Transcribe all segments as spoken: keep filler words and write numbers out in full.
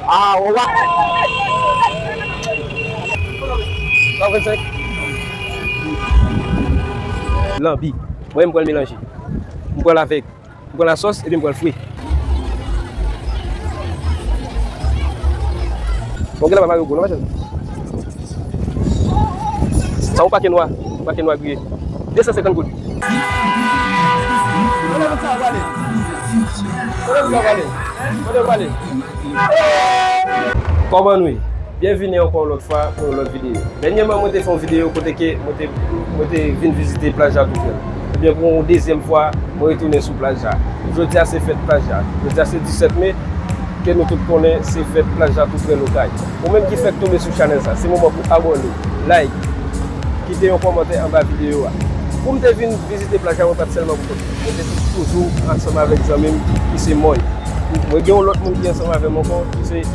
Ah, ou wè. Lanbi. Mwen, m pral melanje. M pral avèk M pran lasòs epi m pran l fre. Bon, gen la pa mare gwo non, mesye. Sa yon pake nwa, yon pake nwa griye. De san senkant goud. Kote moun sa yo prale? Kote moun sa yo prale? Kote yo prale? Kòman nou ye? Byenvini ankò yon lòt fwa pou yon lòt videyo. Dènyèman, mwen te fè yon videyo kote ke mwen te, mwen te vin vizite plaj la tou prè. Ebyen, pou yon dezyèm fwa, mwen retounen sou plaj la. Jodi a se fèt plaj la. Jodi a se disèt me, ke nou tout konnen se fèt plaj la tou prè Okay. Ou menm ki fèk tonbe sou chanèl sa, se moman pou abòne, like, kite yon kòmantè anba videyo a. Pou m te vin vizite plaj la, mwen pa t sèlman pou kont mwen. Mwen te toujou ansanm avèk zanmi m ki se Mòy. Mwen gen yon lòt moun ki ansanm avè m ankò, ki se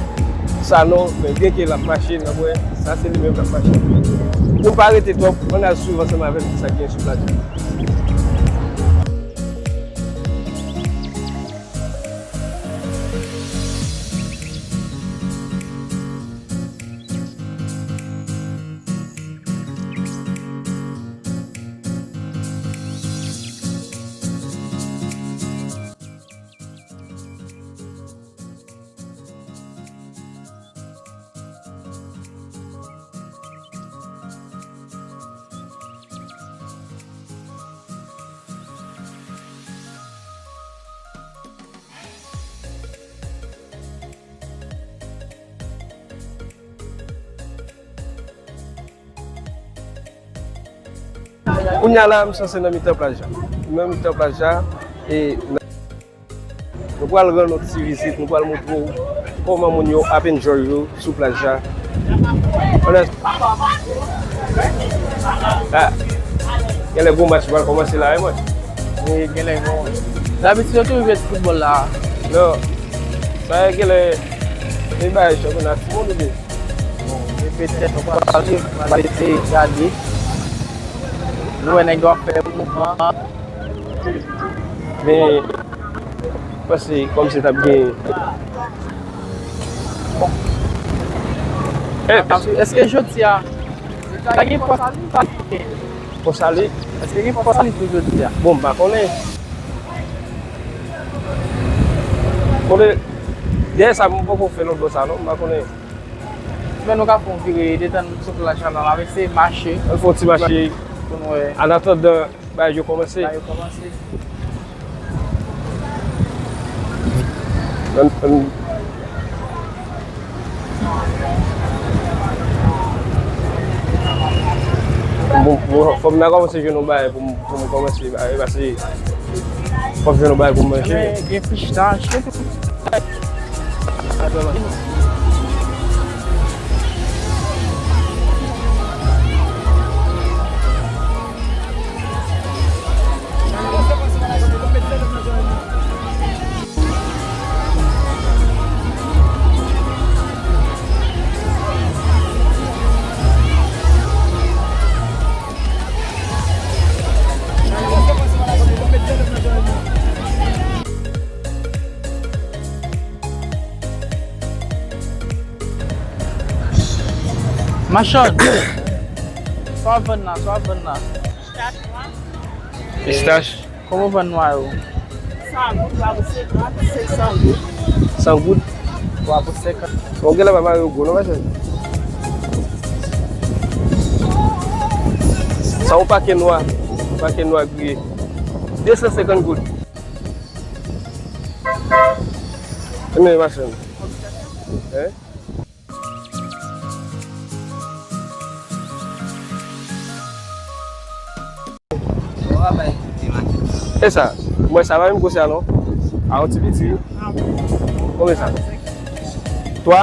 Sanon, men byenke l ap mache, n ap wè, sa se li menm k ap mache. Pou n pa rete twòp, ann al swiv ansanm avè m kisa k gen sou plaj la. Kounye a la, m sanse nan mitan plaj la. Nan mitan plaj la, e nou pral rann yon ti vizit, nou pral montre w kòman moun yo ap enjoy yo sou plaj la. Ann al. Ah, genlè gwo match pral kòmanse la, wi, mwen. Wi, genlè gwo. Dabitid, yo toujou jwe ti foutbòl la. Non. Sa genlè, e bay chanpyona ti moun oubyen? Bon, e petèt nou pral swiv, nou pral eseye gade. Nou wè nèg yo ap fè mouvman. Men, panse kòmsi t ap gen. Eh, èske jodi a, ta gen pòs a li, pa gen? Pòs a li? Èske gen pòs a li tou jodi a? Bon, m pa konnen. Konnen, dèyè sa, m poko fè lòt bò sa, non, m pa konnen. Men nou ka fè yon vire, detann sou plaj la, n ap eseye mache. Ann fè yon ti mache. Pou nou wè. An atandan, bagay yo kòmanse. Bagay yo kòmanse. Ann, ann. Bon, bon, fò m ta kòmanse jwenn yon bagay pou m, pou m kòmanse bagay, paske fò m jwenn yon bagay pou m manje. Gen, gen pistach, gen tout. Machann, sa w ap vann la, sa w ap vann la? Pistach. Kòman w vann nwa yo? San goud, twa pou senkant, senk san goud. San goud? Twa pou senkant. Bon, genlè pa mare yo gwo, non, mesye. Sa yon pake nwa, yon pake nwa griye. De san senkant goud. Men machann. Hein? E sa, mwen sa pa menm gwosè a non. A yon ti piti. Konbyen sa? Twa?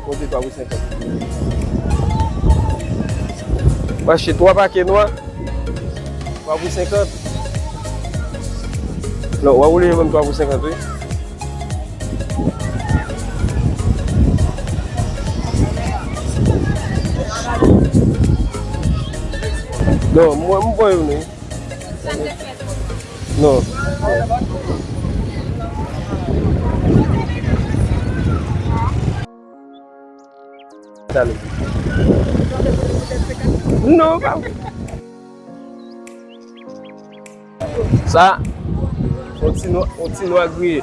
Konte twa pou senkant. Mwen achte twa pake nwa. Twa pou senkant. Non, w ap oblije ban m twa pou senkant, wi. Non, mwen, m pran youn, wi. Non. Non, pa vre. Sa, yon ti nwa, yon ti nwa griye.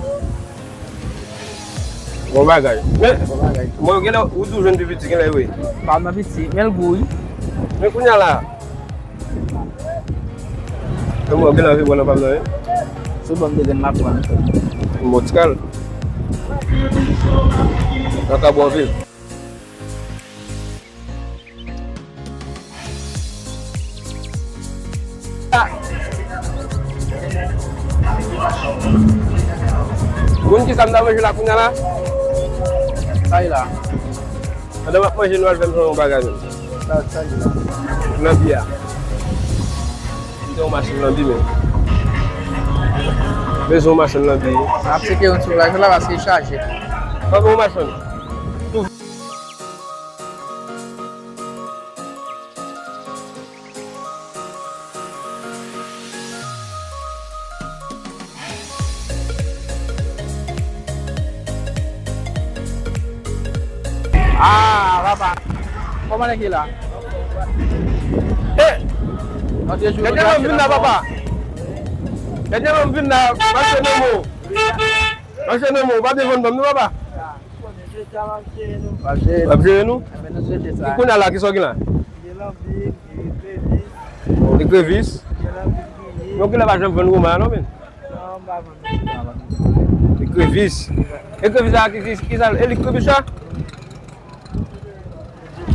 Bon bagay. Men, bon bagay. Mwen, genlè, ou di w jwenn pi piti, genlè, wi. Pa nan piti, men l gou, wi. Men kounye a la. Men mwen, genlè, anvi pran nan pa m nan, wi. Sou ban m de grenn m ap pran. Bon, ti kal. Nan ka bon anpil. Konn kisa m ta manje la kounye a la? Sa ye la? Pandan m ap manje, nou al fè m fè yon bagay menm. Sa, sa ye la? Lanbi a. M te yon machann lanbi menm. Bezwen yon machann lanbi. N ap tcheke yon ti bagay la paske l chaje. Pa gen yon machann. Ah, papa. Kòman nèg ye la? Eh! Dènyèman m vin la, papa. Dènyèman m vin la, mache nan mo. Mache nan mo, pa defann ban m non, papa. W ap jere nou? Enben, nou swete sa. Kounye a la, kisa w gen la? Gen lanbi, gen krevis. Gen krevis? Gen lanbi griye. Donk, kilè pa janm vann woman an non, men? Non, m pa vann woman. Gen krevis. E krevis la, ki, ki, ki sa, e li krevis la?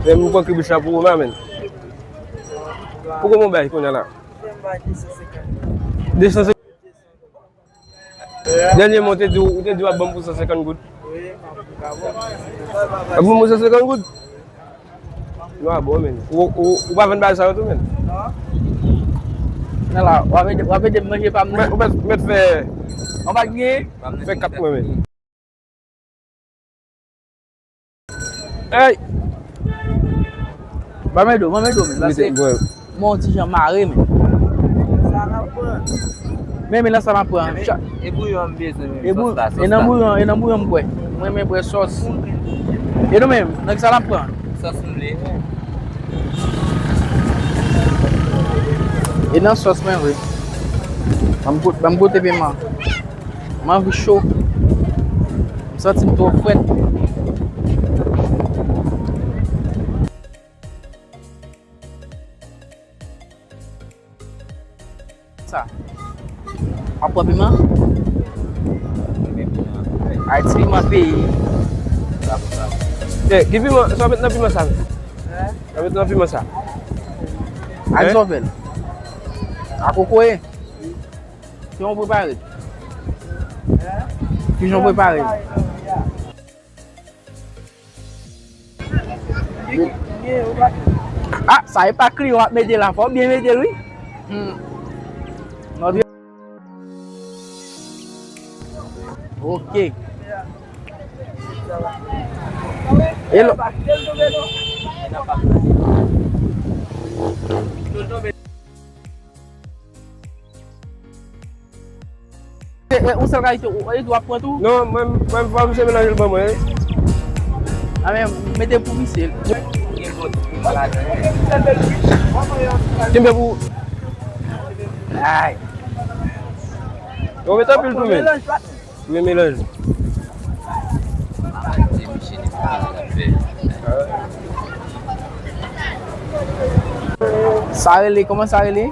Men m pran krevis la pou woman, men. Pou woman bay kounye a la? De san senkant. De san senkant. Dènyèman, ou te di, ou te di w ap ban m pou san senkant goud. Wi, m ap ban m pou san senkant goud. Nou a bon, men. Ou, ou, ou pa vann bagay sa yo tou, men? Non. Nan la, w ap ede, w ap ede m manje pa m nan. Ou mèt, ou mèt, mèt fè. Ou pa gen? Fè kat mwen, men. Ey! Ban m ede w, ban m ede w, men. Paske mwen yon ti jan mare, men. Sa n ap pran. Men, men nan sa m ap pran. E bouyon m bezwen, men. E bou-, sòs la, e nan bouyon, e nan bouyon m bwè. Mwen renmen bwè sòs. E nou menm, nan kisa n ap pran? Sòs m vle. E nan sòs mwen vle. Ban m gout-, ban m goute piman. M anvi cho. M santi m twò frèt. Sa. W ap pran piman? Ay, ti piman peyi. Eh, ki piman? Sa w met nan piman sa? Sa w met nan piman sa? Ak zòvèl. Ak kokoye. Kijan w prepare? Kijan w prepare? Ah, sa e pa kliyan w ap mete la, fò w byen mete l, wi. Hmm. Ok. E lò. E, e, ou sèl kalite, ou, e, w ap pran tou? Non, mwen, mwen, fò misye melanje l ban mwen, wi. A, men, mete pou misye. Kenbe pou. Ay. Yo, mete anpil tou, men. Wi, melanje. Sa rele, kòman sa rele?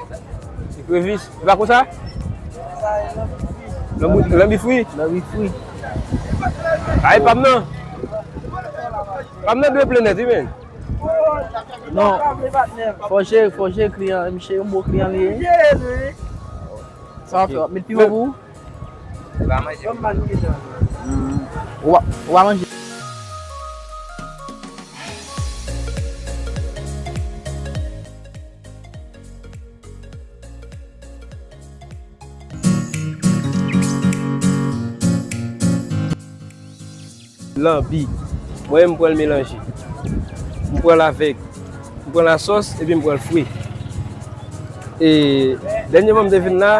Ekrevis. E pa konsa? Lanbi, lanbi fri. Lanbi fri. Ay, pa m nan. Pa m nan dwe plen nèt, wi, men. Non. Fò jere, fò jere kliyan. Misye yon bon kliyan li ye. Sa w ap fè, w ap met piman pou ou? Ou pa manje. Hmm. Ou pa, ou pa manje. Lanbi. Mwen, m pran l melanje. M pran l avèk, m pran lasòs, epi m pran l fre. E dènyèman m te vin la,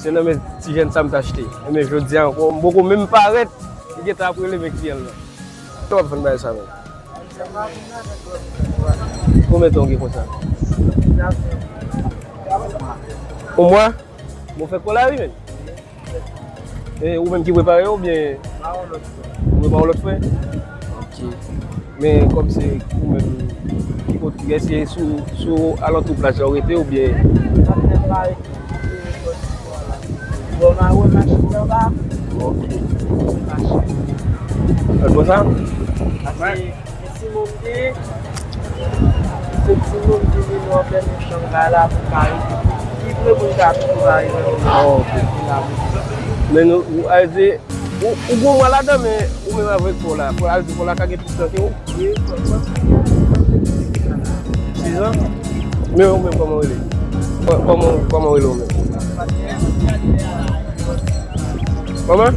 se nan men ti jèn sa m t achte. Enben, jodi a ankò, m poko menm parèt, li gentan ap rele men kliyan l lan. Kòman w ap vann bagay sa menm? Konbyen tan w gen konsa? Yon mwa? Bon, fè kò la wi, men. E ou menm ki prepare yo oubyen? Ou prepare yon lòt frè? Ok. Men kòm se ou menm, ki kote, èske sou, sou alantou plaj la ou rete oubyen? Bò Mawe machin anba. Ok. Machin. Lòt bò sa? Paske se timoun ki, se timoun ki vin nan fè nou chanm kay la pou kay. Ki vle moun ka tou kay la. Oh, ok. Men nou, nou, a di, ou, ou gon mwa ladan, men ou menm avèk fò la. Fò la, fò la ka gen plis tan ke ou. Sizan? Men ou menm kòman w rele? Kò-, kòman, kòman w rele ou menm? Kòman?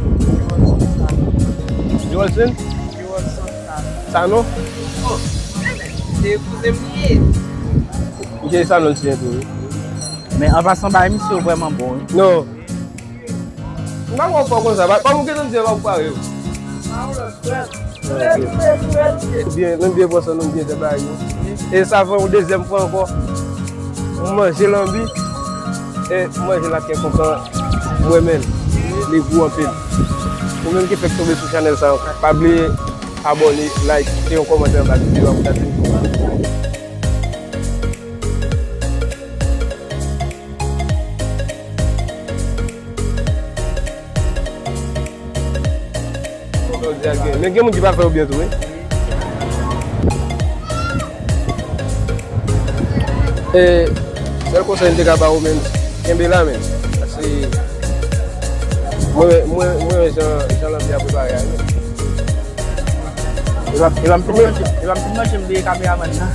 Jewelson? Sanon? Se kouzen m li ye. Misye Sanon siyen tou, wi. Men an pasan, bagay misye yo vrèman bon, wi. Non. M pa konn fò konsa, pa, pa m gentan di w pa pare yo. Byen, nou byen pran swen nou, byen fè bagay yo. E sa fè yon dezyèm fwa ankò. M manje lanbi, e m manje l ak kè kontan, m renmen l. Li gou anpil. Ou menm ki fèk tonbe sou chanèl sa, pa bliye abòne, like, kite yon kòmantè anba videyo a pou ta di m. Men gen moun ki pa fè yo byen tou, wi. E sèl konsèy m te ka ba ou, men, kenbe la, men. Paske mwen, mwen, mwen, jan, jan lanbi a prepare a, men. E pa, e pa m fin manje, e pa m fin manje, m bliye kameramann nan.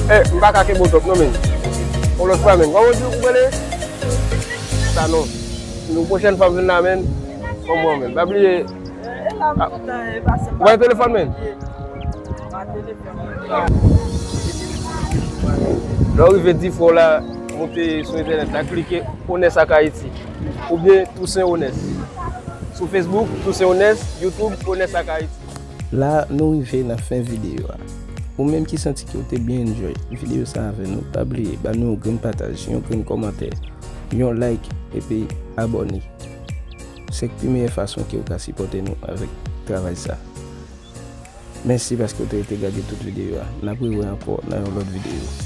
E, m pa ka kenbe w twòp, non, men. Yon lòt fwa, men. Kòman w di ou rele? Sanon. Yon pwochèn fwa m vin la, men. Kòman, men. Pa bliye. Ou pa gen telefòn, men? Lè w rive di fò la, moute sou entènèt la, klike Onès ak Ayiti. Oubyen Toussaint Onès. Sou Facebook, Toussaint Onès, YouTube, Onès ak Ayiti. La, nou rive nan fen videyo a. Ou menm ki santi ke w te byen enjoy videyo sa avè nou, pa bliye ba nou yon grenn pataj, yon grenn kòmantè, yon like, epi abòne. Se pi meyè fason ke w ka sipòte nou avèk travay sa. Mèsi paske w te rete gade tout videyo a. N ap rewè ankò nan yon lòt videyo.